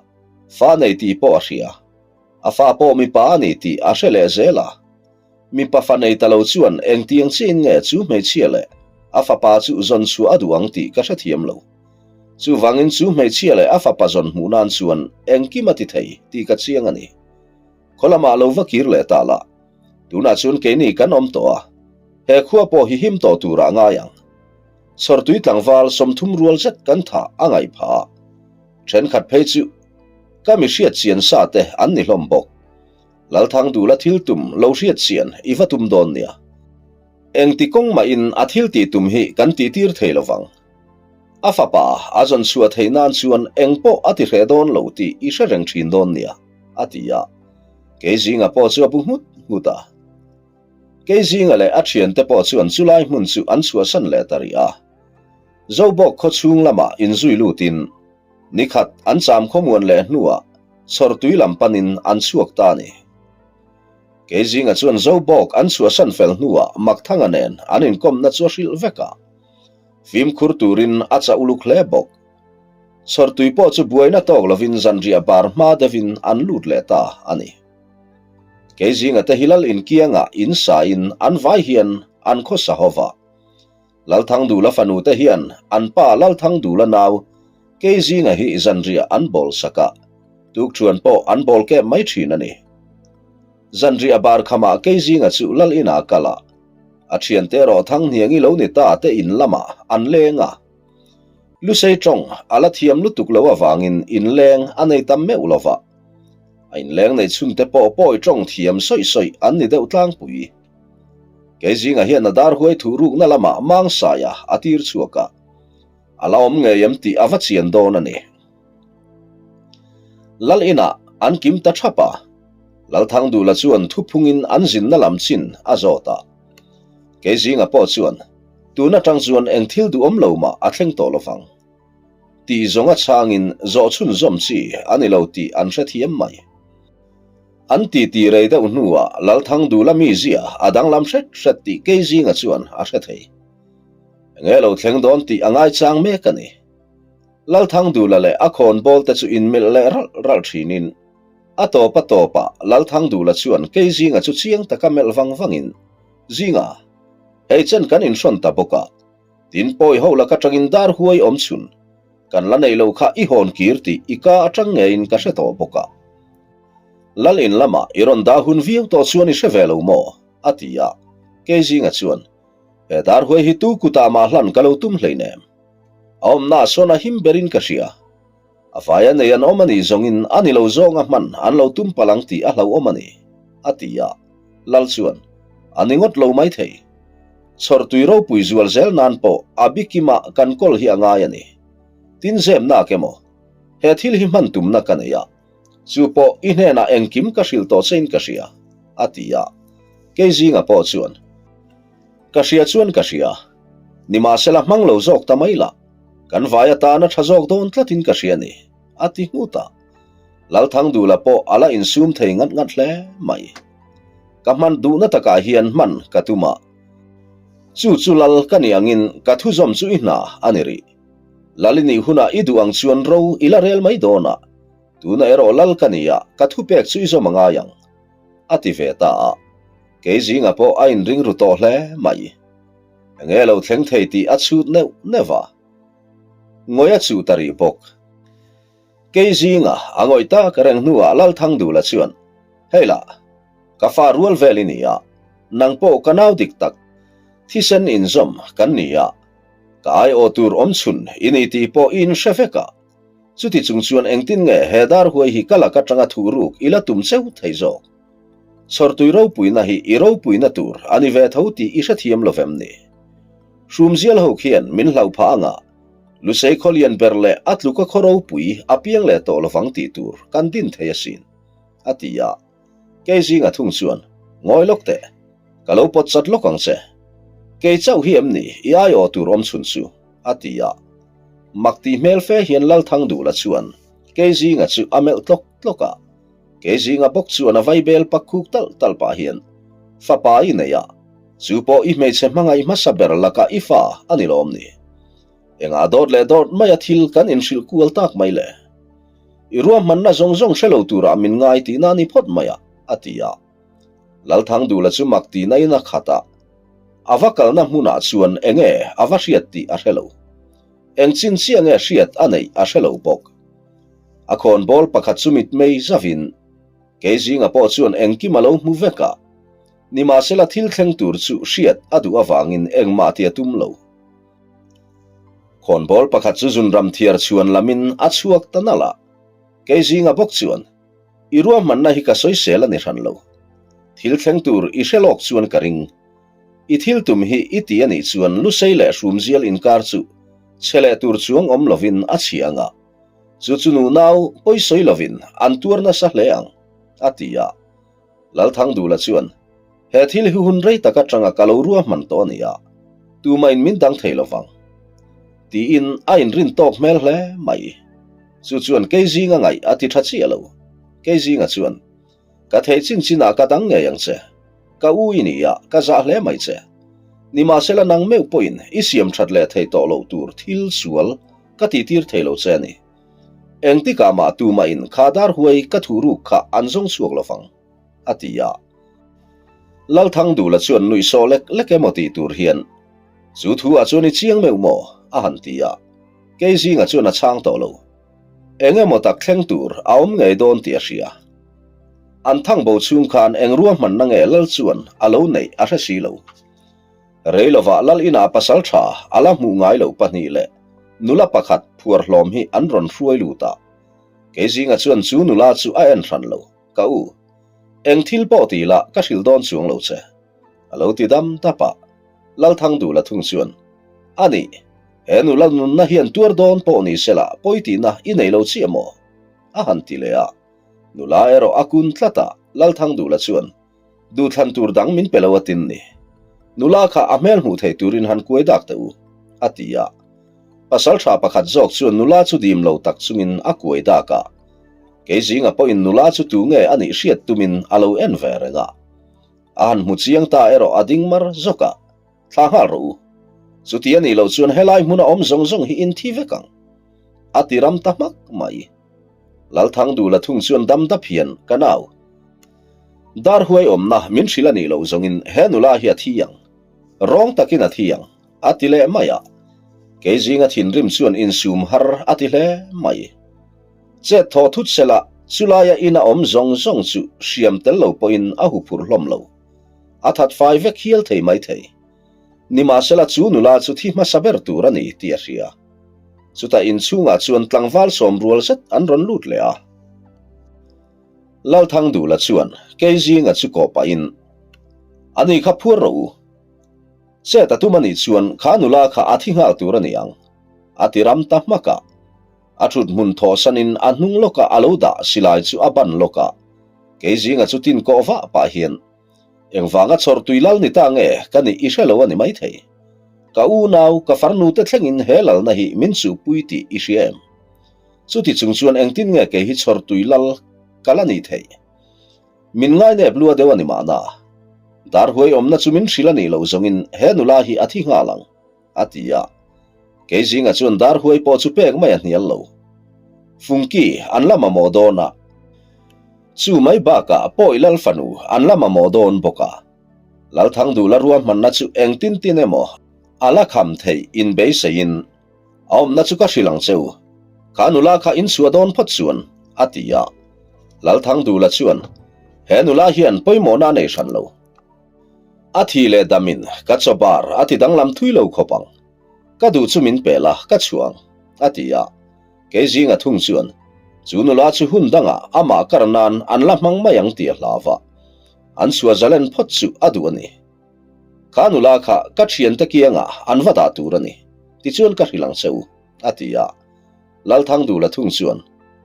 fa nei tih pawh a hria. A fa pawh mipa a ni tih a hre leh zel a. Mipa fa nei ta lo chuan engtiang chiahin nge chu hmeichhia leh a fapa chu zawn chhuah a duh ang tih ka hrethiam lo. Chuvangin chu hmeichhia leh a fapa zawn hmuh nan chuan engkim a ti thei tih ka chiang a ni. Khaw lamah lo va kir leh ta la. Tunah chuan keini kan awm tawh a, he khua pawh hi him tawh turah ngai ang. Chhawrtui tlangval 30 rual zet kan thah a ngaih phah a, thenkhat phei chu ka mi hriat chian sa te an ni hlawm bawk. Lalthangdula thil tum lo hriat chian i va tum dawn nia. Engti kawng mahin a thil tih tum hi kan tih tir thei lo vang. A fapa a zawn chhuah theih nan chuan eng pawh a ti hreh dawn lo tih i hre reng thin dawn nia, a ti a. Keizinga pawh chu a bu nghut nghut a. Keizinga leh a thiante pawh chuan chulai hmun chu an chhuahsan leh ta rih a. Zobawk khaw chhung lamah inzui lutin Nikhat an cham khawmuan leh hnuah chhawrtui lam panin an chhuak ta a ni. Keizinga chuan Zobawk an chhuahsan fel hnuah Makthanga nen an inkawmna chu a hrilh vek a. Fimkhur turin a chah uluk hle bawk. Chhawrtui pawh chu buaina tawk lovin zanriah bar hma deuhin an lut leh ta a ni. Kei zinga te hi lal inkiangah in sain an vai hian an khawsa ho va. Lalthangdula fanu te hian an pa Lalthangdula nau kei zinga hi zanriah an bawl sak a, tukṭhuan pawh an bawl kep mai ṭhin a ni. Zanriah bar khamah kei zinga chu lal inah kal a, a ṭhiante erawh Thanghniangi lo ni ta te in lamah an leng a. Lusei ṭawng a la thiam lutuk lo avangin inleng a nei tam meuh lo va. A inleng nei chhunte pawh pawi ṭawng thiam sawih sawih an ni deuh tlangpui. Kei zingah hian a dar huai thuh rukna lamah Mangsaia a tir chhuak a, a la awm ngei em tih a va chian dawn a ni. Lal inah an kim ta thap a, Lalthangdula chuan thuphungin an zinna lam chin a zawt a. Kei zingah pawh chuan tun atang chuan eng thil duhawm lo mah a thleng tawh lovang tih zawng a chhangin zawh chhunzawm chi a ni lo tih an hrethiam mai. An titi rei deuh hnuah Lalthangdula mizia a danglam hret hret tih kei zinga chuan a hre thei. Enge lo thleng dawn tih a ngaichang mek a ni. Lalthangdula leh a khawnbawl te chu inmelh leh ralh ralh thinin a tawp a tawpah Lalthangdula chuan kei zinga chu chiang taka melh vang vangin, Zinga, hei chen kan inhrawn ta bawk a, tin pawi ho laka tangin dar huai awm chhun kan la nei lo kha i hawn kir tih i ka atang ngeiin ka hre tawh bawk a. Lal in lamah i rawn dah hun viau tawh chuan i hre ve lo maw? a ti a, kei zinga chuan, He dar huai hi tu kutah mah hlan ka lo tum hleinem. A awmna sawn a him berin ka hria. A vaia nei an awm a nih zawngin a ni lo zawnga hman an lo tum palh ang tih a hlauhawm a ni, a ti a. Lal chuan, A ni ngawt lo mai thei. Chhawrtui ropui zual zel nan pawh a bikimah kan kawl hi a ngai a ni. Tin zemnak emaw, he thil hi hman tumna ka nei a. Chu pawh i hnenah engkim ka hrilh tawh chein ka hria, a ti a. Kei zinga pawh chuan, Ka hria chuan ka hria. Nimahsela hmang lo zawk ta mai lah. Kan vai atana tha zawk dawn tlatin ka hria ni, a ti nghut a. Lalthangdula pawh a la insum thei ngat ngat hle mai. Ka hman duhna takah hian hman ka tum a. Chu chu lal ka nih angin ka thuzawm chu i hna a ni rih. Lal i nih hunah i duh ang chuan ro i la rel mai dawn a, tuna erawh lal ka ni a, ka thupek chu i zawm a ngai ang, a ti ve ta a. Kei zinga pawh a inring ru tawh hle mai. Enge lo thleng thei tih a chhut neuh neuh a, ngawih a chuh ta rih bawk. Kei zinga a ngawih tak reng hnuah Lalthangdula chuan, Hei lah, ka fa rual vel i ni a, nang pawh ka nau dik tak, thisen inzawm kan ni a, Ka aiawh tur awm chhun i ni tih pawh i inhre vek a, chuti chung chuan engtin nge he dar huai hi ka lak atanga thuh ruk i la tum cheu thei zawk? Chhawrtui ropuina hi i ropuina tur a ni ve tho tih i hrethiam lo vem ni? Hrumzial ho khian min hlauh phah anga Lusei khawlian ber leh a tluka khaw ropui a piang leh tawh lovang tih tur kan din thei asin, a ti a. Kei zinga thung chuan, Ngawi lawk teh, ka lo pawt chat lawk ang che. Kei chauh hi em ni i aiawh tur awm chhun chu? a ti a. Mak tih hmel fe hian Lalthangdula chuan Kei zinga chu a melh tlawk tlawk a. Kei zinga bawk chuan a vaibel pak khuk talh talh pah hian, Fapa i nei a, chu pawh i hmeichhe hmangaih hmasa ber lakah i fa a ni lawm ni? Engah dawt leh dawt maia thil kan inhrilh kual tak mai le? I ruahmanna zawng zawng hre lo turah min ngai tihna a ni phawt mai a, a ti a. Lalthangdula chu mak tihna in a khat a. A va kalna hmunah chuan enge a va hriat tih a hre lo. Eng chin chiah nge hriat a neih a hre lo bawk. A khawnbawl pakhat chu mitmei zavin kei zinga pawh chuan engkim a lo hmu vek a. Nimahsela thil thleng tur chu hriat a duh avangin engmah ti a tum lo. Khawnbawl pakhat chu zunram thiar chhuan lamin a chhuak ta nalh a, kei zinga bawk chuan, I ruahmanna hi ka sawisel a ni hran lo. Thil thleng tur i hre lawk chuan ka ring. I thil tum hi i ti a nih chuan Lusei leh Hrumzial inkar chu chhe leh tur chuang awm lovin a chhia ang a, chu chu nunau pawisawi lovin an tuar nasa hle ang, a ti a. Lalthangdula chuan, He thil hi hun rei tak atanga ka lo ruahman tawh a ni a, tumahin min dang thei lovang. Tiin a inrin tawk hmel hle mai. Chu chuan kei zinga ngaih a ti tha chiah lo. Kei zinga chuan, Ka thei chin chinah ka dang ngei ang che. Ka u i ni a, ka zah hle mai che. Nimahsela nang meuh pawhin i siam that leh thei tawh loh tur thil sual ka tihtir thei lo che a ni. Engtikah mah tumahin kha dar huai ka thuh ruk kha an zawng chhuak lo vang, a ti a. Lalthangdula chuan nuih sawh lek lek emaw tih tur hian, Chu thu ah chuan i chiang meuh maw? a han ti a. Kei zingah chuan a chhang tawh lo. Eng emaw tak thleng tur a awm ngei dawn tih a hria. An thang bo chhung khan eng ruahmanna nge Lal chuan a lo neih a hre si lo. Rei lovah Lal inah pasal tha a la hmuh ngai loh pahnih leh nula pakhat phuar hlawm hi an rawn hruai lut a. Kei zingah chuan chu nula chu a en hran lo, Ka u, eng thil pawh ti la ka hrilh dawn chuang lo che. A lo ti dam dap a. Lalthangdula thung chuan, A nih, he nula nunna hian tuar dawn pawh ni sela pawi tihna i nei lo chiah maw? A han ti leh a. Nula erawh a kun tlat a, Lalthangdula chuan, Duhthlan tur dang min pe lo a tin ni. Nula kha a hmel hmuh theih turin han kuai dak teh u, a ti a. Pasaltha pakhat zawk chuan nula chu dim lo tak chungin a kuai dak a. Kei zinga pawhin nula chu tu nge a nih hriat tumin a lo en ve reng a. A han hmu chiang ta erawh a ding mar zawk a, Thla nghal rawh u. Chuti a nih loh chuan helai hmuna awm zawng zawng hi in thi vek ang. A ti ram ta hmak mai. Lalthangdula thung chuan dam dap hian, Ka nau. Dar huai awmna min hrilh a nih loh zawngin he nula hi a thi ang. Rawng takin a thi ang, a ti leh mai a. Kei zinga thinrim chuan insum har a ti hle mai. Chet thaw thut sela, chulaia ina awm zawng zawng chu hriam tel lo pawhin a huphurh hlawm lo. A that fai vek hial thei mai thei. Nimahsela chu nula chu thi hmasa ber tur a ni tih a hria. Chutah inchhungah chuan tlangval sawm rual zet an rawn lut leh a. Lalthangdula chuan kei zinga chu kawh pahin, Ani kha phuar rawh u. Chet a tum a nih chuan kha nula kha a thi nghal tur a ni ang, a ti ram ta hmak a. A thut hmun thawhsanin a hnung lawkah a lo dah silai chu a ban lawk a, kei zinga chu tin kawh vah pah hian, Engvanga chawr tui lal ni ta nge ka nih i hre lo a ni maithei. Ka unau, ka farnu te thlengin he lalna hi min chuhpui tih i hria em? Chuti chung chuan engtin nge kei hi chawr tui lal ka la nih theih? Min ngainep lua deuh a ni mahna. Dar huai awmna chu min hrilh a nih loh zawngin he nula hi a thi nghal ang. A ti a. Kei zinga chuan dar huai pawh chu pek mai a hnial lo. Fungki an la mamawh dawn a. Chu mai bakah Pawi Lal fanu an la mamawh dawn bawk a. Lalthangdula ruahmanna chu engtin tin emaw a la kham theih inbeiseiin a awmna chu ka hrilh ang che u. Kha nula kha inchhuah dawn phawt chuan, a ti a. Lalthangdula chuan, He nula hian pawimawhna a nei hran lo. A thi leh damin ka chaw bar a ti danglam thui lo khawp ang. Ka duh chu min pe la, ka chhuah ang, a ti a. Kei zinga thung chuan, Chu nula chu hun dangah amah kar nan an la hmang mai ang tih a hlau va. An chhuah zalen phawt chu a duh a ni. Kha nula kha ka thiante kiangah an va dah tur a ni, tichuan ka hrilh ang che u, a ti a. Lalthangdula thung chuan,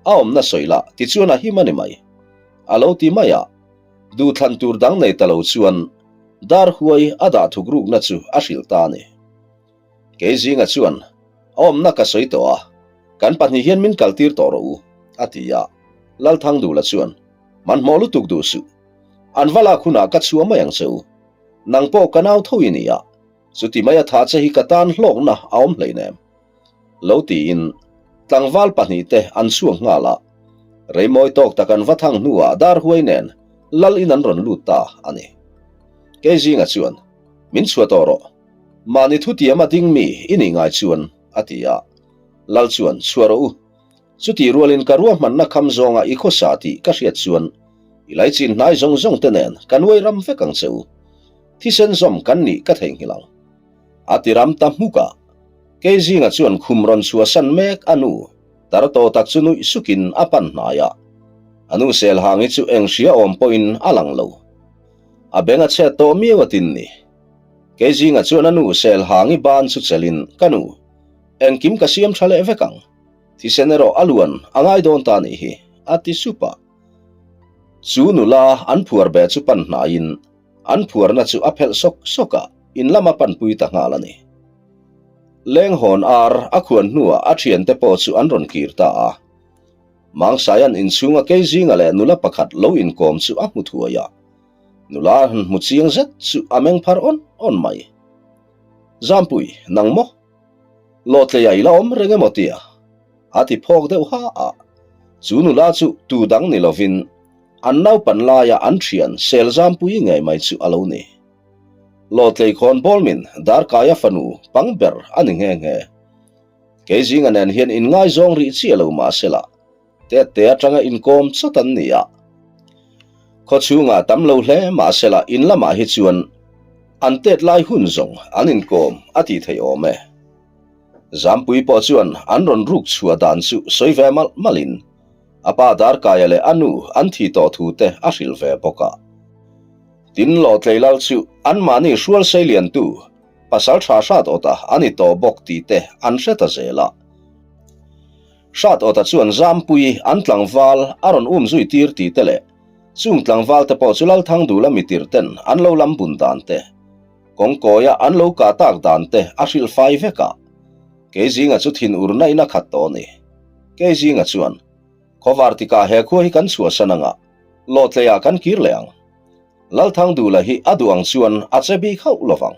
A awmna sawi la, tichuan a him a ni mai, a lo ti mai a. Duhthlan tur dang nei ta lo chuan dar huai a dah thuk rukna chu a hrilh ta a ni. Kei zinga chuan, A awmna ka sawi tawh a, kan pahnih hian min kaltir tawh rawh u, a ti a. Lalthangdula chuan, Hmanhmawh lutuk duh suh. An va lak hunah ka chhuah mai ang che u. Nang pawh ka nau tho i ni a, chuti mai a tha che hi ka tan hlawkna a awm hleinem. Lo tiin tlangval pahnihte an chhuak nghal a, reimawi tawk tak an va thang hnuah dar huai nen lal in an rawn lut ta a ni. Kei zinga chuan, Min chhuah tawh rawh, mahni thutiam a ding mi i nih ngai chuan, a ti a. Lal chuan, Chhuah rawh u, chutih rualin ka ruahmanna kham zawnga i khawsa tih ka hriat chuan i laichin hnai zawng zawng te nen ka nuai ram vek ang che u, thisen zawm kan nih ka theihnghilh ang. A ti ram ta hmuk a. Kei zinga chuan khum rawn chhuahsan mek a nu, tar tawh tak chu nuih sukin a pan hnai a. A nu Selhangi chu eng hria awm pawhin a lang lo. A beng a chhet tawh miau a tin ni. Kei zinga chuan a nu Selhangi ban chu chelin, Ka nu, engkim ka siam tha leh vek ang. Thisen erawh a luan a ngai dawn ta nih hi, a ti sup a. Chu nula an phuar beh chu pan hnaiin an phuarna chu a phelh sawk sawk a, in lama panpui ta nghal a ni. Lenghawn ar a khuan hnuah a thiante pawh chu an rawn kir ta a. Mangsaia'n inchhunga Keizinga leh nula pakhat lo inkawm chu a hmu thuai a. Nula han hmu chiang zet chu a meng phar awn awn mai. Zampui, nang maw? Lawtleia i la awm reng emaw tia? A ti phawk deuh ha a. Chu nula chu tu dang ni lovin an naupan laia an thian sel Zampui ngei mai chu a lo ni. Lawtlei khawn Bawlmin Darkaia fanu pang ber a ni nghe nghe. Kei zinga nen hian inngaizawng rih chiah lo mah sela, Tette atanga inkawm chawt an ni a. Khaw chhungah tam lo hle mah sela in lamah hi chuan an tet lai hun zawng an inkawm a tih theih awm e. Zampui pawh chuan an rawn ruk chhuah dan chu sawi ve malh malhin a pa Darkaia leh a nu an thi tawh thu te a hrilh ve bawk a. Tin, Lawhtlei lal chu anmahni hrual seiliantu pasal tha hrat awta a ni tawh bawk tih te an hre ta zel a. Hrat Awta chuan Zampui an tlangval a rawn um zui tir tih te leh chung tlangval te pawh chu Lalthangdula mitir ten an lo lam bun dan te, kawngkawia an lo kah tak dan te a hrilh fai vek a. Keizinga chu thin urna in a khat tawh a ni. Keizinga chuan, Khawvar tikah he khua hi kan chhuahsan anga, Lawtleiah kan kir leh ang. Lalthangdula hi a duh ang chuan a che bik hauh lovang,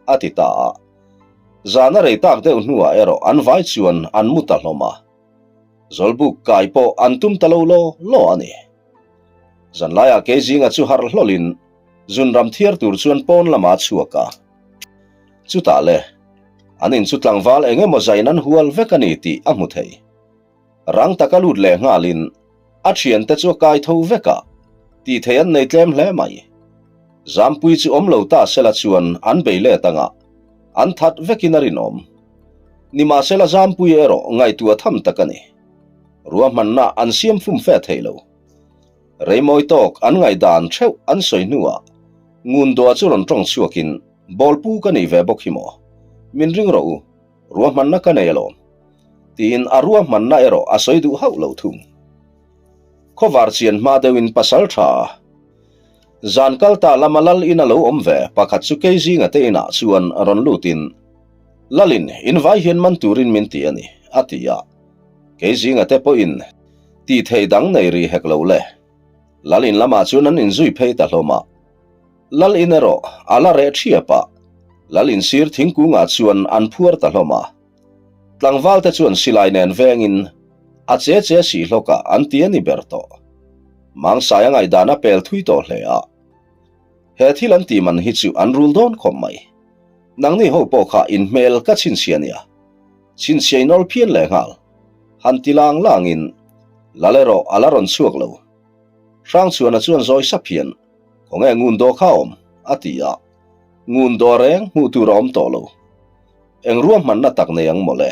a ti ta a. Zan a rei tak deuh hnuah erawh an vai chuan an mu ta hlawm a. Zawlbuk kai pawh an tum ta lo law law a ni. Zanlaiah Keizinga chu harh hlawlhin zunram thiar tur chuan pawn lamah a chhuak a. Chutah le, an in chu tlangval eng emaw zain an hual vek a ni tih a hmu thei. Rang taka lut leh nghalin a thiante chu a kai tho vek a, tih theih an nei tlem hle mai. Zampui chu awm lo ta sela chuan an bei let anga an that vekin a rinawm. Nimahsela Zampui erawh ngaihtuah tham tak a ni. Ruahmanna an siam fum fe thei lo. Reimawi tawk an ngaihdan theuh an sawi hnuah Ngundoa chu rawn tawng chhuakin, Bawlpu ka nih ve bawk hi maw? Min ring rawh u. Ruahmanna ka nei alawm. Tiin a ruahmanna erawh a sawi duh hauh lo thung. Khawvar chian hma deuhin pasal tha a. Zan kal ta lama lal in a lo awm ve pakhat chu kei zinga te inah chuan rawn lutin, Lalin in vai hian man turin min ti a ni, a ti a. Kei zinga te pawhin tih theih dang nei rih hek lo le. Lal in lamah chuan an inzui phei ta hlawm a. Lal in erawh a la reh thiap a, Lal in sir thingkungah chuan an phuar ta hlawm a. Tlangval te chuan silai nen vengin a che che sih hlawkah an ti a ni ber tawh. Mangsaia ngaihdan a pel thui tawh hle a. He thil an tih man hi chu an rul dawn khawp mai. Nangni ho pawh kha in hmel ka chhinchhia nia. Chhinchhia in awl phian leh nghal. Han ti lang langin Lal erawh a la rawn chhuak lo. Hrangchhuana chuan zawi sap hian, Khawnge ngun daw kha awm? a ti a. Ngun daw reng hmuh tur a awm tawh lo. Eng ruahmanna tak nei ang mawle?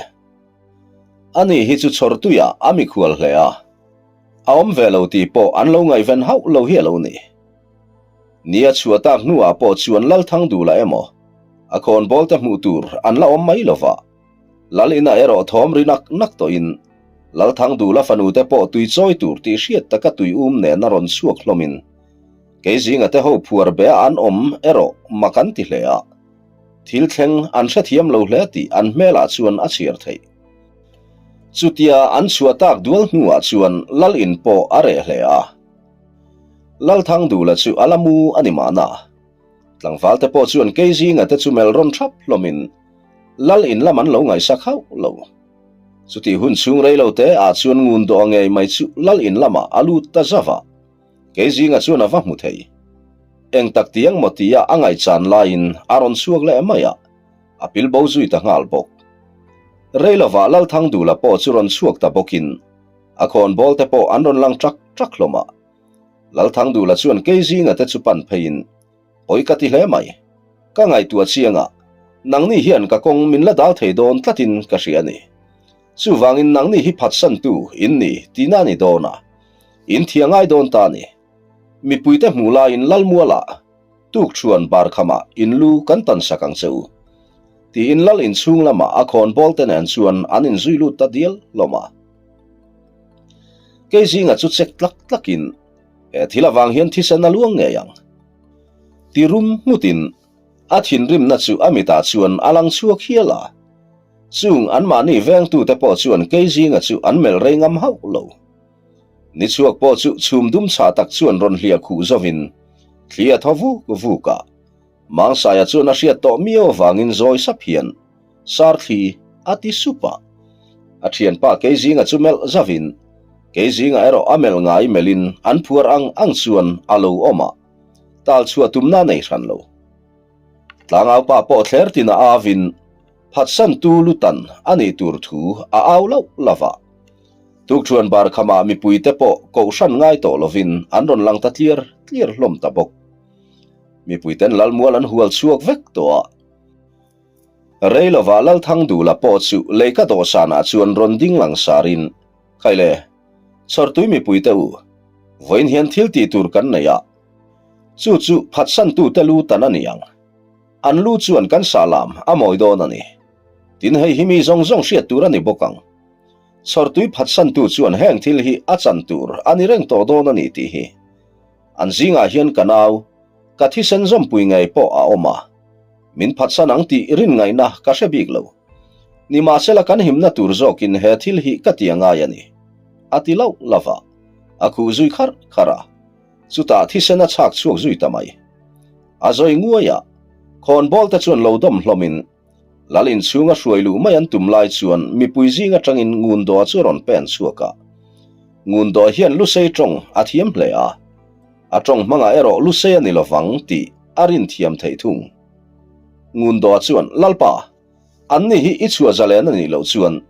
Ani hi chu chhawrtuiah a mikhual hle a. A awm ve lo tih pawh an lo ngaihven hauh lo hi a lo ni. Ni a chhuah tak hnuah pawh chuan Lalthangdula emaw a khawnbawl te hmuh tur an la awm mai lova. Lal inah erawh thawm ri nak nak tawhin Lalthangdula fanu te pawh tui chawi tur tih hriat taka tui um nen a rawn chhuak hlawmin kei zinga te ho phuar be a an awm erawh mak an ti hle a, thil thleng an hrethiam lo hle tih an hmelah chuan a chhiar theih. Chutia an chhuah tak dual hnuah chuan Lal in pawh a reh hle a. Lalthangdula chu a la mu a ni mahna. Tlangval te pawh chuan kei zinga te chu melh rawn thap hlawmin Lal in lam an lo ngaihsak hauh lo. Chutih hun chhung rei lo te ah chuan ngun dawh ngei mai chu Lal in lamah a lut ta zauh a, kei zinga chuan a va hmu thei. Eng tak ti ang maw tia a ngaihchan laiin a rawn chhuak leh mai a, a pil bo zui ta nghal bawk. Rei lovah Lal Thangdula pawh chu rawn chhuak ta bawkin a khawnbawl te pawh an rawn lang ṭak ṭak hlawm a. Lal Thangdula chuan kei zinga te chu pan pheiin Pawi ka ti hle mai. Ka ngaihtuah chiang a, nangni hian ka kawng min la dal thei dawn tlatin ka hria a ni. Chuvangin nangni hi phatsantu in ni tihna a ni dawn a, in thia ngai dawn ta a ni. Mipuite hmuh laiin Lalmualah, Tukṭhuan Barkhamah in lu kan tan sak ang che u. Tiin Lal inchhung lamah a khawnbawl te nen chuan an inzui lut ta dial hlawm a. Kei zinga chu chek tlak tlakin He thil avang hian thisen a luang ngei ang. Ti rum nghutin a thinrimna chu a mitah chuan a lang chhuak hial a. Chung anmahni vengtute pawh chuan kei zinga chu an melh rei ngam hauh lo. Ni chhuak pawh chu chhum dum chhah tak chuan rawn hliah khuh zovin thli a thaw vuk vuk a. Mangsaia chuan a hriat tawh miau avangin zawi sap hian, Sarthli, a ti sup a. A thianpa Keizinga chu melh zavin, Keizinga erawh a melh ngai melhin an phuar ang ang chuan a lo awm a, tal chhuah tumna nei hran lo. Tlangaupa pawh thler tin a avin, phatsantu lutan a nih tur thu a au lauh lauh a. Tukṭhuan bar khamah mipuite pawh kohhran ngai tawh lovin an rawn lang ta tliar tliar hlawm ta bawk. Mipuiten Lalmual an hual chhuak vek tawh a. Rei lovah Lalthangdula pawh chu leika dawhsanah chuan rawn ding lang sarin, Khaile, chhawrtui mipuite u, vawiin hian thil tih tur kan nei a. Chu chu phatsantute lu tan a ni ang. An lu chuan kan sahlam a mawi dawn a ni. Tin, hei hi mi zawng zawng hriat tur a ni bawk ang. Chhawrtui phatsantu chuan heng thil hi a chan tur a ni reng tawh dawn a ni tih hi. An zingah hian ka nau, ka thisen zawmpui ngei pawh a awm a. Min phatsan ang tih rin ngaihna ka hre bik lo. Nimahsela kan himna tur zawkin he thil hi ka ti a ngai a ni. A ti lauh lauh a, a khuh zui kharh kharh a. Chutah thisen a chhak chhuak zui ta mai. A zawi nguai a, khawnbawl te chuan lo dawm hlawmin Lal inchhunga hruai luh mai an tum lai chuan mipui zing atangin Ngundaw chu a rawn pen chhuak a. Ngundaw hian Lusei tawng a thiam hle a, a tawng hmangah erawh Lusei a ni lovang tih a rin thiam theih thung. Ngundaw chuan, Lalpa, anni hi i chhuah zalen a nih loh chuan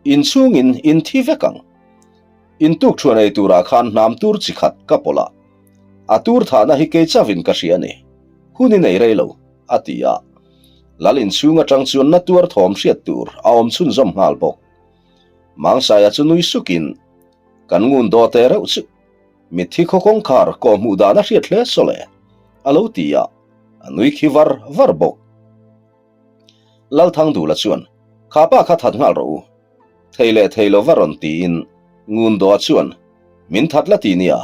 inchhungin in thi vek ang. Intuk thuan ei turah khan hnam tur chi khat ka pawlh a, a tur thahna hi kei chavin ka hria a ni. Hun i nei rei lo. a ti a. Lal inchhung atang chuan na tuar thawm hriat tur a awm chhunzawm nghal bawk. Mangsaia chu nui sukin, Kan ngun daw te reuh chu, mitthi khaw kawngkhar kawh hmuh dan a hriat hle saw le, a lo ti a, a nui khi var var bawk. Lalthangdula chuan, Kha pa kha that nghal rawh u, thei leh thei lova rawn tiin ngun daw chuan, Min that la ti nia,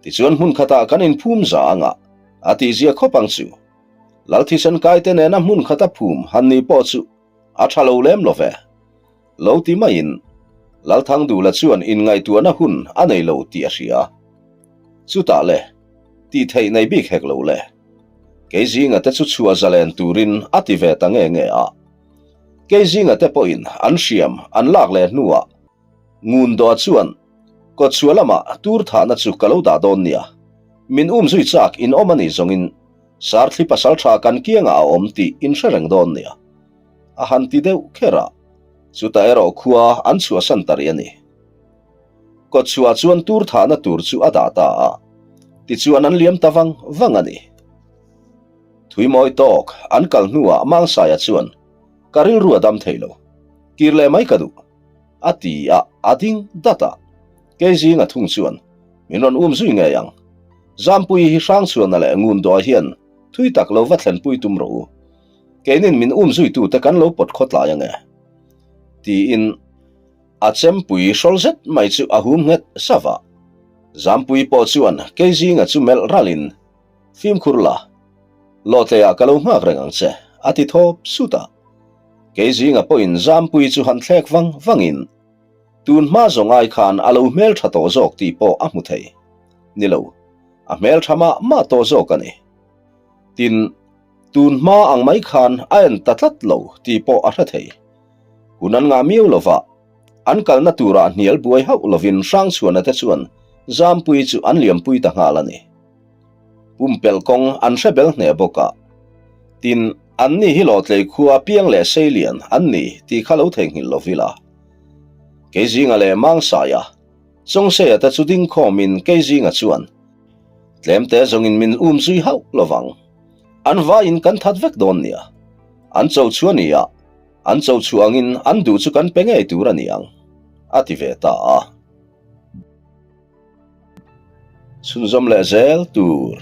tichuan hmun khatah kan inphum za anga, a tihzia khawp ang chu. Lal thisen kaite nena hmun khata phum han ni pawh chu a tha lo lem lo ve. Lo ti maiin Lalthangdula chuan inngaihtuahna hun a nei lo tih a hria. Chutah le, tih theih nei bik hek lo le. Kei zinga te chu chhuah zalen turin a ti ve ta nge nge a. Kei zinga te pawhin an hriam an lak leh hnuah Ngundaw chuan kawtchhuah lamah tur thahna chu ka lo dah dawn nia. Min um zui chak in awm a nih zawngin Sarthli pasal tha kan kiangah a awm tih in hre reng dawn nia. A han ti deuh kher a, chutah erawh khua an chhuahsan ta rih a ni. Kawtchhuah chuan tur thahna tur chu a dah ta a, tichuan an liam ta vang vang a ni. Thuimawi tawk an kal hnuah Mangsaia chuan, Ka rilru a dam thei lo, kir leh mai ka duh. A ti a, a ding dat a. Kei zinga thung chuan min rawn um zui ngei ang. Zampuii hi Hrangchhuana leh Ngundaw hian thui tak lo va thlenpui tum rawh u. Keinin min um zuitute kan lo pawt khawtlai ange. Tiin a chempui hrawl zet mai chu a hum nghet sava. Zampuii pawh chuan kei zinga chu melh ralin, Fimkhur la, lawtleiah ka lo nghak reng ang che, a ti thawp sut a. Kei zinga pawhin Zampuii chu han thlek vang vangin, tun hma zawng ai khan a lo hmeltha tawh zawk tih pawh a hmu thei. Ni lo, a hmeltha mah mah tawh zawk a ni. Tin, tun hma ang mai khan a en ta tlat lo tih pawh a hre thei. Hun an ngah miau lova, an kalna turah hnial buai hauh lovin Hrangchhuana te chuan Zampuii chu an liampui ta nghal a ni. Pumpelh kawng an hre bel hneh bawk a. Tin, anni hi Lawtlei khua piang leh seilian an ni tih kha lo theihnghilh lo vila. Keizinga leh Mangsaia, Chawngseia te chu ding khawmin Keizinga chuan, Tlemte zawngin min um zui hauh lovang. An vaiin kan that vek dawn nia. An cho chu a ni a, an cho chhuah angin an duh chu kan pe ngei tur a ni ang, a ti ve ta a. Chhunzawm leh zel tur.